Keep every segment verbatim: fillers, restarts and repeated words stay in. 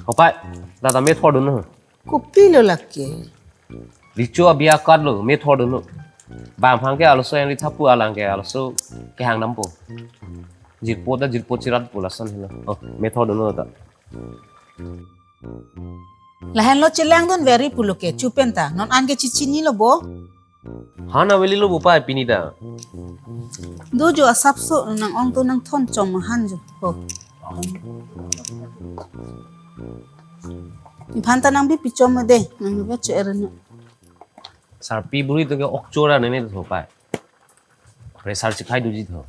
Hopai, data methor dunnon. Kopilo lake? Recho abi akat lo, methor dunnon. Bang phang ke arloso yang ri thapu alang ke arloso kehang dampo. Jirpo ta jirpo chirat pu lason helo. Oh, methor dunnon ta. Lahenlo chelangdun veri pulo ke, chu pen ta. Non an ke chichinilo bo. Han avelilo bo pai pini ta. Do jo asapso nang-ong to nangthon chom han jo. Ho. Nephan ta nangbi pichom de, nangbi ba che-er ne. Sarpi buri to ke ok chora nene tho pai. Pressure chikhai duji tho.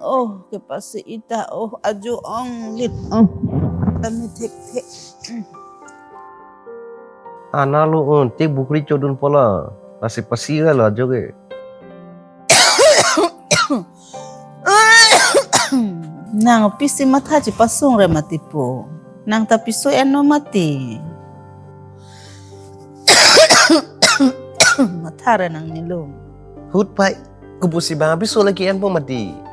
Oh, kepasi ita, oh, ajo ong lit, oh, kami thek thek. Ana lo un, tik bukri chodun pola, lasi pasi ra lo ajo ke. Nang pisi matha chipasung re mati po. Nang ta piso ennon mati. Matha re nangnelo. Hut pai, kopusi bang piso lagi enpo mati.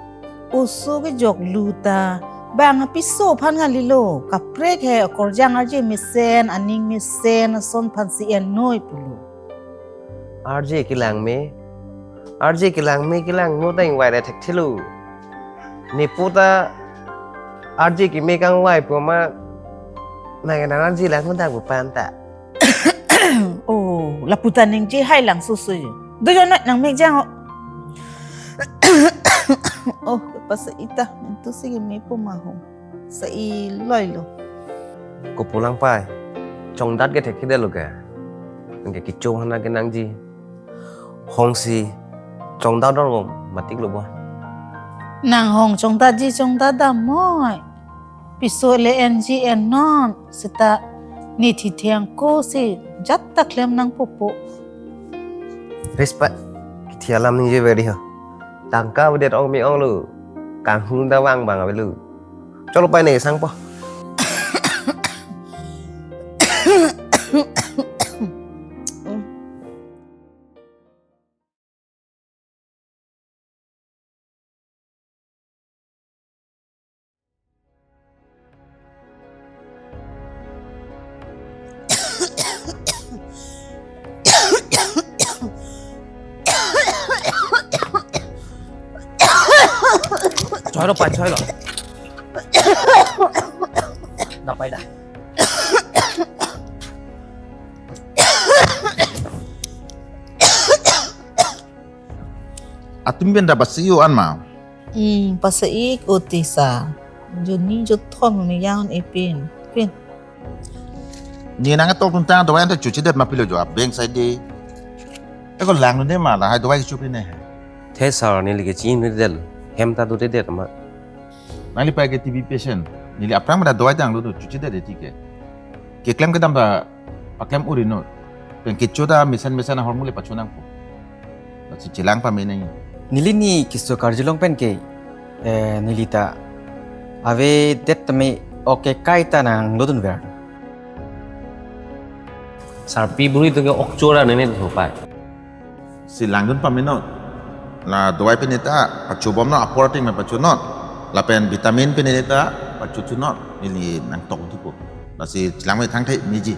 Oso kejok lu ta, bang piso aphan kalilo. Kaprek he, akorjang arje mesen, aning mesen, ason aphansi ennoi pulo. Arje kelang me. Arje kelang me, kelang no ta ingvai ra thekthelo. Nepo ta arje keme kangvai pu ma nang nang arje lang no dang pu pan ta. Oh, lapu ta ningje hai lang susu yo. Do yo nang mek jang o. Oh, pasa ita, mentu si keme pu ma ho. Sa-i loi lo. Kopulang pai, chongdat ke thek hidelo ke. Anke kichong hana ke nangji. Hongsi chongdat dor bom, matik lo bo. Nang hong chongdat ji chongdat dam moi. Piso le enji ennon, seta ne thitheng ko si jat ta klem nangpo po. Respect, kithi alam ningje veri ho. Tangka avedet ong me ong lo. Kanghun ta vang bang avelo. Cholo pai ne sang po. Choi lo pai, choi lo. Da pai da. Atum pen da basi yo an ma. Hmm, pasa ik oti sa. Joni jo thom me yang ipin. Pin. Ne nangtok tun tang dawai anta chuchi det ma pilo jo abeng sai de. Eko lang nu de ma lahai dawai chupi ne. The sir, neli ke chin del. Hem ta do de det ma. Nangli pai ke T B patient. Neli aphrang mada dawai tanglo do chuchi det de tike. Keklem kedam ta paklem uri no. Pen kecho ta mesen mesen ahormu le pacho nangpo. Lasi chelang pame nang. Neli ne keso karjulong pen ke, eh, neli ta avedet tame ok kekai ta nanglo dunver. Sarpi buri to ke ok chora nene tho pai. Si langdun pame non. La dawai pen ta pacho bom non, apor ating me pacho non. Lapen vitamin pen ta pacho chu non. Neli nangtok thupo. Lasi chelang me thangthe meji.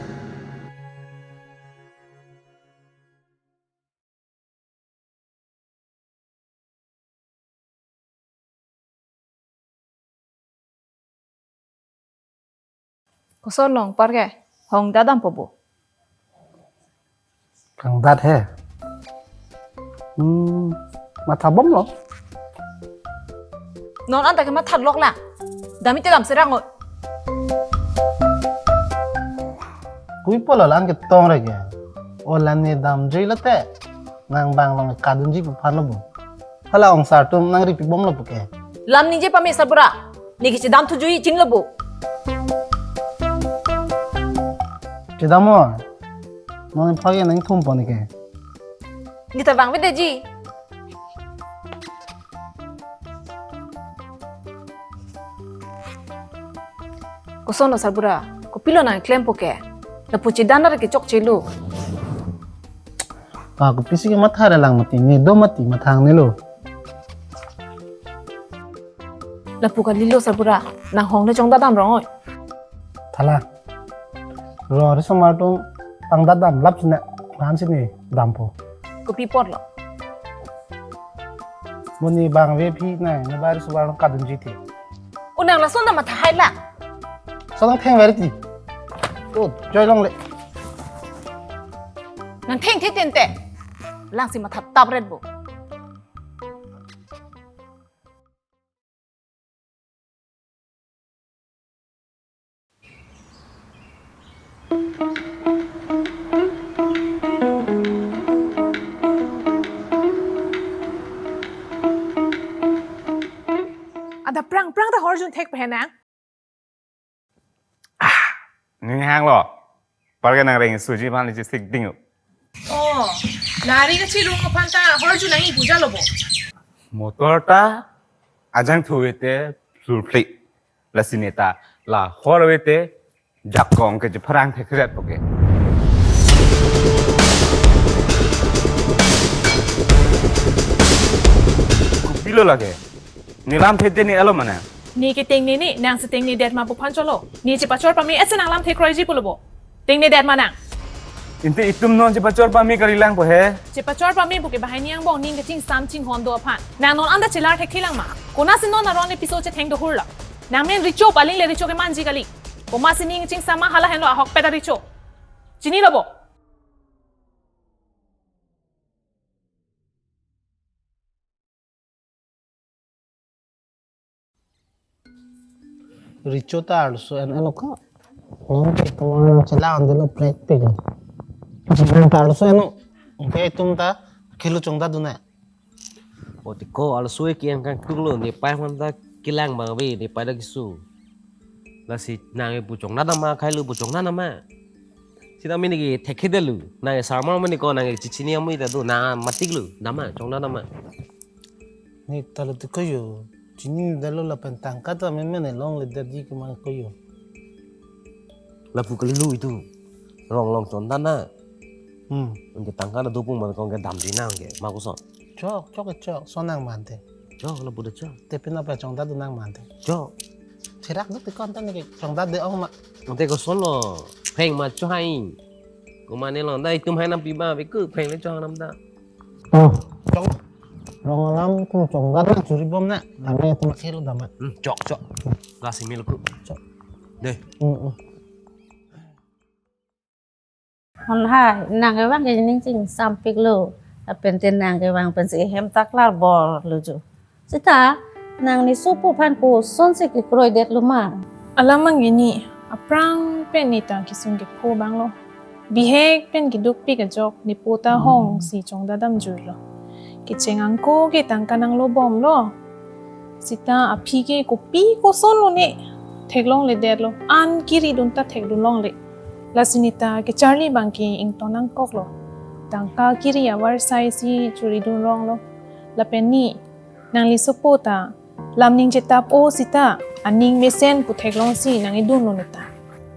Koson long par ke? Hong dadam po bo. Kangdat he. Hmm, matha bomlo. Non anta ke matha lok lang. Dami te dam serang oi. Kui polo lang ke tong re ke. O lan ne damjui lote. Nang bang long kadunji pu phan lo bo. Hala ong sar atum nangripi bomlo puke. Lam ningje pame sarbura. Ne ke chedam thujuji chinglo bo. Chedam o. Non phage nangthum pon ke. Ne ta vangvedeji. Koson lo sarbura, kopilo nangklempo ke? Lapu chedan ra kechokchelo. Ah, kopisi kematha ra lang mati, ne do mati, mathang ne lo. Lapu kalilo sarbura, nang hong ne chongdadam rong oi. Thala. Ro risomar atum pangdadam lap sina, han sini dampo. Kopi apotlo? Monit abang ave aphi nai, ne bar subar long kadunji ti. O nang lason ta matha hai la. Sonang theng vari ti. O, joi longle. Nang thengthe tente. Langsi matha tapret bo. Adap prang prang ta horjun thek phe nang. Ning hanglo. Parke nang reng suji aphan lipstick ding. Oh, nari kachirung aphan ta horjun nangji puja lo bo. Motor ta ajang thu ave te flurfli. Lasi ne ta la hor ave te jakong ke jepharang thekret poke. Kopilo lake. Ne lamthe te ne alo mane. Ne ke tengne ne, nangsi tengnedet ma pu aphan cholo. Ne chepachor pame ese nang lamthe kroiji pulo bo. Tengnedet ma nang. Inte itum non chepachor pame kali lang po he. Chepachor pame pu ke bahai ni angbong ning kachingsam chinghon do aphan. Nang non anta chelar thekthelang ma. Konatsi non aron le piso chetheng do hurlo. Nang men recho, paling le recho kemanji kali. Komatsi ning chingsam ma hala henlo ahokpet ta recho. Chinilo bo. Recho ta arloso en-elo ko. Non ke tomon chelang dilo prek pik. Recho ta arloso eno. Ke itum ta khelu chongdadun nai. O ti ko arloso ke yang kangtuk lo, ne pai man ta kelang abang ave, ne pai ta keso. Lasi nang pu chongdadam ma, khailu pu chongdadam ma. Sita mini ke thekhedetlo. Nang sarma mini ko nang chichini amui ta do. Nang matik lo. Dam ma, chongdadam ma. Ne ta lo ti ko yo. Chinidetlo lapen tangka ta meme ne longledetji ke ma ko yo. Lapu kalilo itum. Rong long chondan na. Hmm. Anke tangka ta dopung ma kong ke damji nang ke. Ma koson. Chok, chok, chok. Sonang mante. Chok, lapu ta chok. Te pina pa chongdadun nang mante. Chok. Cherak duk ti ko anta ne ke chongdade ong ma. Ante koson lo, phreng ma chohai. Komat ne lo, dai itum hai nam pi ba, be ku phreng le chohang nam ta. Oh, chok. Rong alam tum chongdad na churi bom na. Ame tum khelo dam ma. Hmm, chok, chok. Ga simi lo ku. Chok. De. Hmm, hmm. Hon hai, nang kevang ke ning chingsampiklo. Lapen te nang kevang pensi hem ta klarbor lo jo. Sita, nangli sopo aphan kosonsi kekroidetlo ma? Alam anke ne, aphrang pen ne ta kesung kepho abang lo. Bihek pen kedukpik ajok ne po ta hongsi chongdadam juilo. Kecheng angko ke tangka nanglo bomlo. Sita aphi ke kopi koson lo ne. Theklongledetlo. An keridun ta thekdunlongle. Lasi ne ta kecharli abang ke ington nangkoklo. Tangka keri avarsai si churidun ronglo. Lapen ne, nangli sopo ta lam ning chetap-o sita, aning mesen pu theklongsi nang-idunlo ne ta.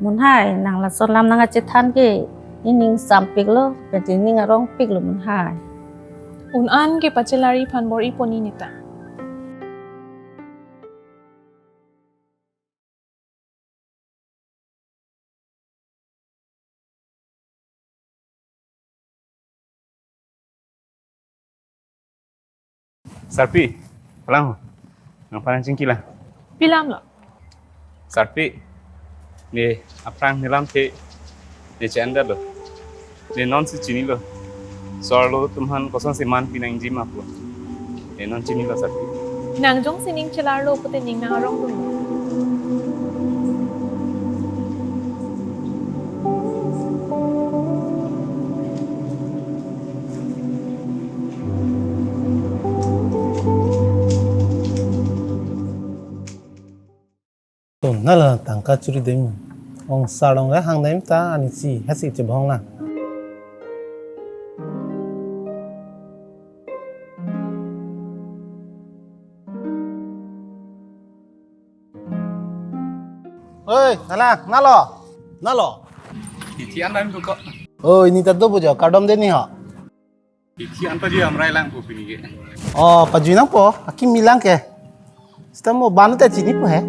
Mun hai, nang lason lam nangkachethan ke, ne ningsampiklo, pen te ning arongpiklo mun hai. Un an ke pachelari aphan bor-ipo ne ta. Sarpi, lang ho. Nangphan nangchingki lang. Pi alam lo? Sarpi, ne aphrang ne lamthe ne che-endetlo. Ne nonsi chinilo. Sarlo atum aphan kosonsi man pinangji ma pu. Ne non chinilo Sarpi. Nang jongsi ning chelarlo pute ning nang arongdun. Ton na la tangka churi dem. Ong sarong ga hang dem ta ani si hasi chebong la. Oi, nalang, nalo? Nalo? Ithi an dam ko. Oi, ni ta do bojo, kardom de ni ho. Ithi an ta ji amrai lang po pini ke. Oh, pajui nangpo, akimi lang ke. Sita mo banu ta chinipo he.